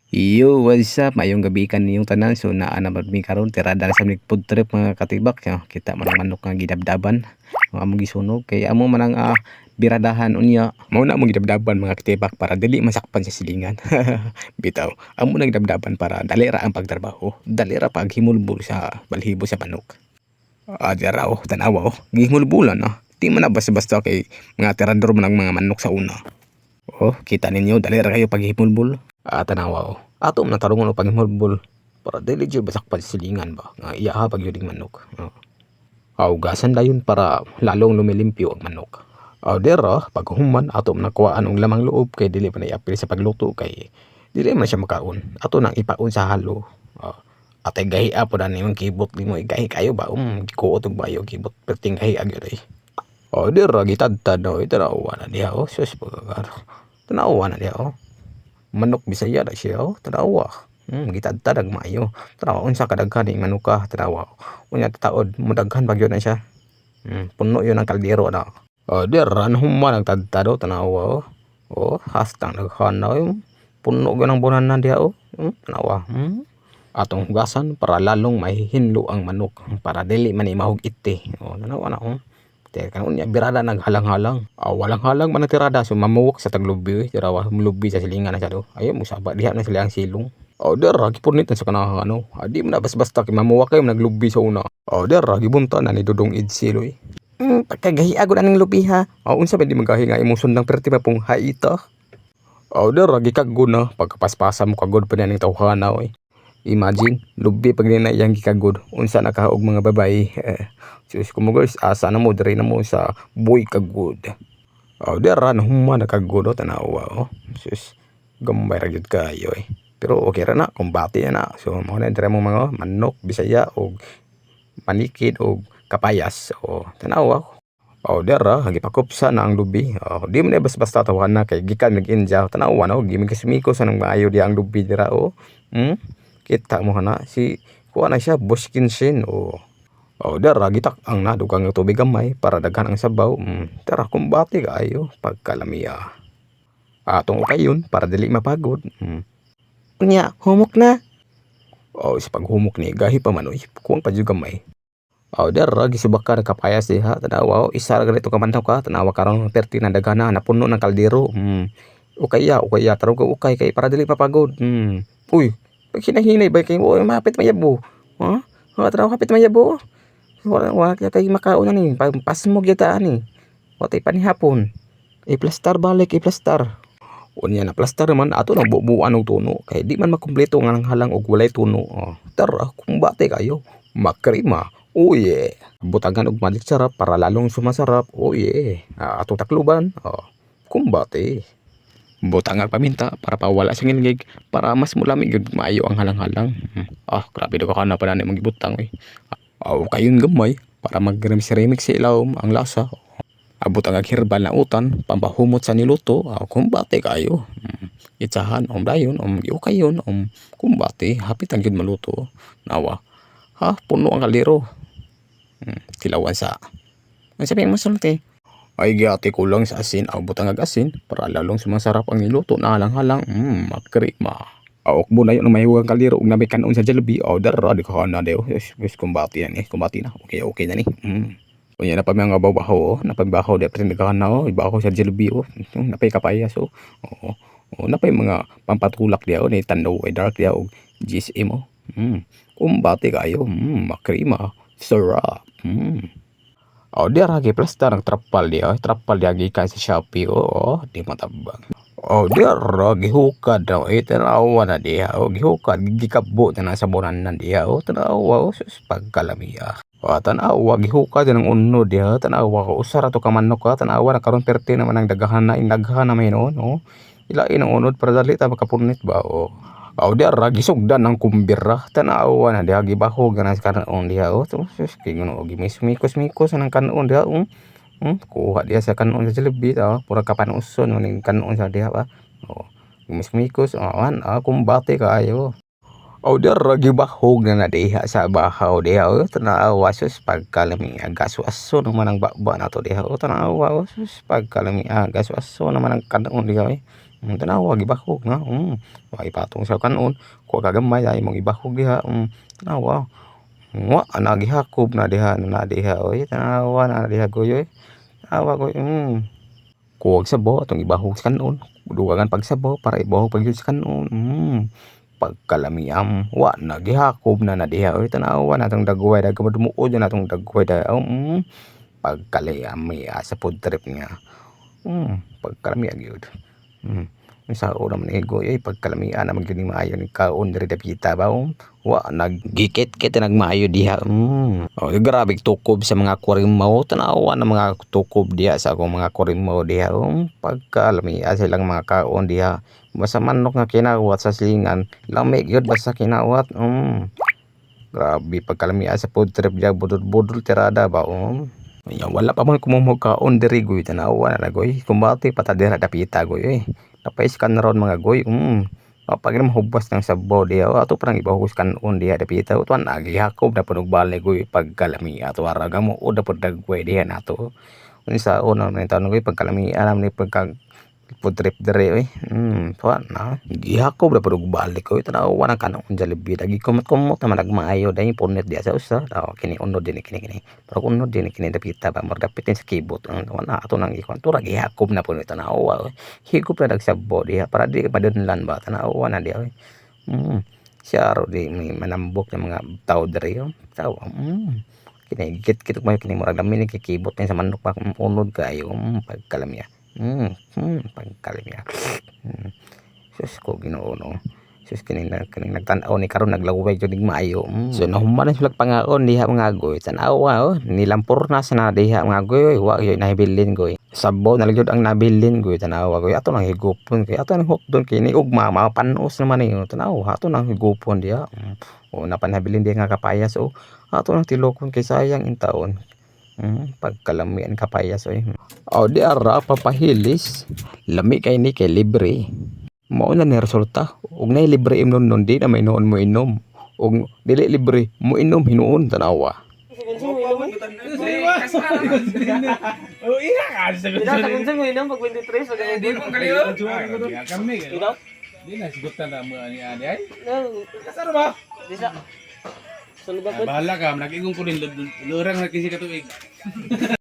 Yo, what's up? Maayong gabi kaninyong tanan. So naa na mi karon, tirada na sa mig food trip, mga katibak. Yo, kita man ang manok nga gidabdaban. Ang among gisunog kay amo man ang biradahan unya. Mao na among gidabdaban, mga katibak, para dili masakpan sa silingan. Bitaw, amo nang gidabdaban para dali ra ang pagtrabaho. Dali ra paghimulbol sa balhibo sa manok. Ah, dira oh, tanawa oh. Gihimulbulan ah. Di man na basta-basta kay mga tirador man ang mga manok sa una. Oh, kita ninyo, dali ra kayo paghimulbol. Ah, tanawa oh. Ato man tarungon og paghimulbol para dili jud masakpan sa silingan ba. Nga iya ha pag yuring manok. Oh. Hugasan dayon para lalong lumilimpyo ang manok. Ah, dira pag human ato man nakuhaan og lamang loob kay dili pa na iapil sa pagluto kay dili man siya makaon. Ato nang ipaon sa halo. Oh. Atay gahi po na nimong kibot nimo, gahi kayo ba? Gikuot og bayo kibot perting gahi gyud ay. Oh, dira gitadtad no, tanawa na diha oh. Sus pagkakaro. Tanawa na diha oh. Manok Bisaya na siya oh. Tanawa. Gitadtad ang maayo. Tanawa unsa kadaghan ning manuka, tanawa. Unya taod mudaghan pa gyud na siya. Puno yun ang kaldero na. Oh, dira human ang tadtad oh, tanawa oh. Oh, hastang daghan na oh. Puno gyud ang bunanan diha oh. Tanawa. Atong hugasan para lalong mahihinlo ang manok para dili man mahug-iti. Oh, tanawa na oh. Teka, unya birada naghalang-halang. Ah, walang halang man ang tirada, so mamuwak sa taglubi, eh. Tirawa mulubi sa silingan na siya do. Ayaw mo saba diha na sila ang silong. Oh, dira gipunit na sa kanahan ano. Ah, di man na basta-basta kay mamuwak kayo naglubi sa una. Oh, dira gibunta na ni Dudong Idsil oy. Pagkagahi agud aning lubi ha. Oh, unsa ba di magahi nga imong sundang perti pa pong haita. Oh, dira gikagod na pagkapaspasa mo kagod pa ning tawhana oy. Imagine, lubi pag nina iyang gikagod. Unsa na kaog mga babae. Eh, sus ko mo guys, asa na mo diri na mo sa boy kagod. Oh, dira na human na kagod oh, tanawa oh. Sus, gambay ra gyud kayo eh. Pero okay ra na, kumbati na na. So mao na dira mo mga manok Bisaya og manikid og kapayas. Oh, tanawa. Oh, dira gipakupsa na ang lubi. Oh, di man na basta-basta tawahan na kay gikan mig India. Tanawa no, gimikos-mikos anang maayo diha ang lubi dira oh. Kita mo na si kuha na siya Bushkinshin oh. Oh, dara gitak-ang na dugang nga tubig gamay para daghan ang sabaw. Tara kumbati kaayo pagkalamiya. Atong ukayon para dili mapagod. Unya, humok na. Oh, sa paghumok ni gahi pa man oy. Kuwang pa jud gamay. Oh, dara gisubaka na kapayas diha. Tanawa oh, isa ra ganito ka manok ka. Tanawa karon perti na daghan na napuno ng kaldero. Ukay ya, ukay ya, tarong ka ukay kay para dili mapagod. Uy, hinahinay ba kay oy mapit mayabo. Ha? Ha, tanawa hapit mayabo. Wala wala kay makaon na ni, pasmog yata ani. Watay panihapon. I-plastar balik, i-plastar. Unya na plastar naman ato nang bubuan og tuno kay di man makumpleto nga ang halang og walay tuno. Oh, tara, kumbate kayo. Makrima. Oh yeah. Butangan og magic sarap para lalong sumasarap. Oh yeah. Ah, atong takluban. Oh, kumbate. Butang ang paminta para pawala sa ngilngig para mas mulami gyud maayo ang halang-halang. Ah, grabe daw ka na pa na magibutang oy. Aw kayon gamay para mag-remix sa ilawom ang lasa. Abot ang herbal na utan pampahumot sa niluto. Aw, kumbate kayo. Itsahan om dayon om giukayon om kumbate hapit ang gyud maluto. Nawa. Ha, puno ang kaldero. Tilawan sa. Ang sabihin mo sulti. Ay giati kulang sa asin, aw butang ag asin para lalong sumasarap ang niluto na halang-halang. Makrima. Aw okbo na yun ang mahiwagang kaldero ug nabay kanon sa Jollibee. Aw dara di ka na deo. Yes, yes, kumbati na ni, kumbati na. Okay, okay na ni. Unya na pa mga babaw oh, napagbaho di pa nagkahan na oh, ibaho sa Jollibee oh. Napay kapayas oh. Oo. Oh, napay mga pampatulak diya oh, ni Tandaw ay dark diya og GSM oh. Kumbati kayo. Makrima. Sarap. Oh, di ra plastar ang trapal diya. Trapal diya gikan sa Shopee. Oo, oh, di matabang. Oh, di ra gihukad daw. Eh, tanawa na diha. Oh, gihukad gikabo na sa bunanan diha. Oh, tanawa oh, sus pagkalamiya. Oh, tanawa gihukad ng unod diha. Tanawa ko usa ra to ka manok ha. Tanawa na karon perti naman ang daghan na indaghan na may noon. Oh. Ilain ang unod para dali ta makapunit ba. Oh. Oh, di ra gisugdan ang kumbira. Tanawa na diha gibahog na sa kanon diha. Oh, sus kay ngono gimismikos-mikos ang kanon diha. Oh. Kuha diha sa kanon sa Jollibee ta. Pura kapanuson man kanon sa diha ba. Oh, gimismikos oh, an ah, kumbate kaayo. Oh, di ra gibahog na na diha sa bahaw diha. Oh, tanawa sus pagkalami gaso-aso naman ang baba nato diha. Oh, tanawa oh, sus pagkalami gaso-aso naman ang kanon diha. Eh. Tanawa gibahog na. Wa ipatong sa kanon, kuha ka gamay ay imong ibahog diha. Tanawa. Wa ana gihakob na diha na diha oy. Tanawa na diha goy oy. Tanawa goy. Kuwag sabaw atong ibahog sa kanon. Dugangan pagsabaw para ibahog pag sa kanon. Pagkalamiam wa na gihakob na na diha oy. Tanawa na atong dagway da dumuod na atong dagway da. Pagkalami sa food trip niya. Pagkalami gyud. Unsaon naman ni goy ay pagkalamian naman gyud ni maayo ni kaon diri dapita ba oh. Wa naggikit-kit nagmaayo diha. Oh, grabe tukob sa mga kurimaw. Tanawa na mga tukob diha sa akong mga kurimaw diha. Oh, pagkalamian silang mga kaon diha. Basta manok nga kinawat sa silingan, lami gyud basta kinawat. Grabe pagkalamian sa food trip diha, budol-budol tirada ba oh. Ya, wala pa man kumumog kaon diri goy, tanawa na goy. Kumbate pa ta dira dapita goy eh. Napais-kan ron mga goy. Pag mahubas ng sabaw diha, ato parang ibahos kanon diha dapita. Tuan gihakob na punog balik goy pagkalami ato ara mo o dapat dagway diha nato. Unsaon na man taon goy pagkalami alam ni pagka food trip diri oy. Tuan na gihakob na punog balik oy, tanawa nang kanon Jollibee. Dagi kumot-kumot naman nagmaayo dahil punit diha sa usa. Taw kini unod din kini kini. Pero unod din kini dapita ba murag dapit sa kibot. Wala ato nang ikuan tura gihakob na puno tanawa oy. Higop na nagsabo diha para di madunlan ba tanawa na diha oy. Siya ro di may manambok ng mga tao diri oh. Tao. Kini git-git mayo kini murag lami ni kikibot ni sa manok pa unod kaayo. Pagkalamya. Pagkalamya. Sus ko Ginoo no. Sus kini na kining nagtan-aw ni karon naglaway jud ning maayo. So nahuman na sila pangaon diha mga goy. Tan-awa oh, nilampurnas na diha mga goy. Wa gyud nahibilin goy. Sabaw na lang gyud ang nabilin goy, tanawa goy. Ato nang higupon kay ato nang hukdon kay ni ugma mapanos naman ni tanawa ato nang higupon diha. O napanhabilin diha nga kapayas oh. Ato nang tilokon kay sayang intaon. Pagkalamian kapayas oy. O di ara papahilis. Lami kay ni kay libre. Mao na ni resulta. Ug nay libre imnon nun di na may noon mo inom. Ug dili libre mo inom hinuon tanawa. Oh, iya ka sa Ikaw, sa kung saan mo inom pag 23, pag Di mo kaliyo. Kami. Ikaw? Di na sigutan na mo ani ani ay. No, Kasaro ba? di sa. Sa lugar ko. Bahala ka, nag-ingong ko rin lurang na kasi katuig.